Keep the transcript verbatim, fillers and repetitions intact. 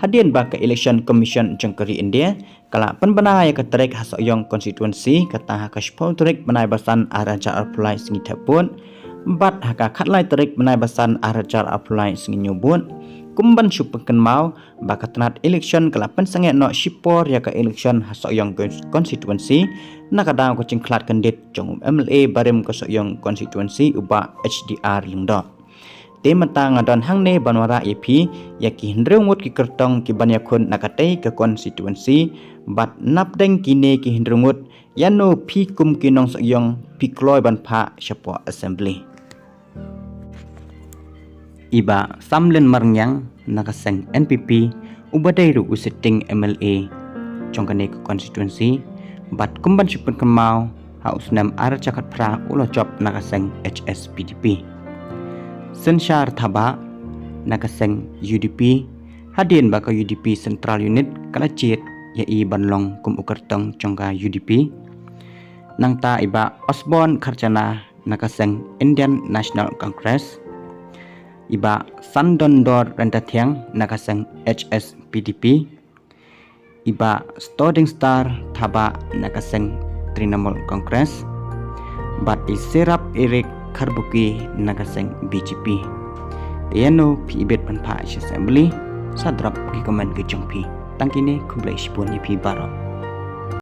Hadien ba ka Election Commission jong ka ri India ka la pynbna ïa ka tarik ha Sohiong constituency, kata ha ka shiphew tarik bnai ba san ar hajar arphew lai sngi Thepbud, bad ha ka khatlai tarik bnai ba san ar hajar arphew lai sngi Hynñiewbud. Kum ban shu pynkynmaw ba ka tnat election ka la pynsangeh noh shipor ïa ka election ha Sohiong constituency, na ka daw ka jingkhlad kyndit jong u M L A barim ka Sohiong constituency, u Bah H D R Lyngdoh. Te mynta nga don hangne ban wanrah ïa phi ïa ki hynriew ngut ki kyrtong ki ban ïakhun na katei ka constituency, bad napdeng kine ki hynriew ngut, ïano phi kum ki nong Sohiong phi kloi ban phah shapoh assembly. I Bah Samlin Marngiang na ka seng N P P, uba dei ruh u sitting M L A jong kane ka constituency, bad kum ban shu pynkynmaw, ha u snem ar hajar khatphra u la jop na ka seng H S P D P. Synshar Thabah na ka seng U D P, hadien ba ka U D P Central Unit ka la jied ïa i ban long kum u kyrtong jong ka U D P. Nangta i Bah Osborne Kharjana na ka seng Indian National Congress, i Bah Sandondor Ryntathiang na ka seng H S P D P, i Bah Stodingstar Thabah na ka seng Trinamool Congress, bad i Serap Eric Kharbuki na ka seng B J P. Te ïano phi ibit ban phah sha assembly? Sa drop ki comment ka jong phi. Tang kine, khublei shibun ïa phi baroh.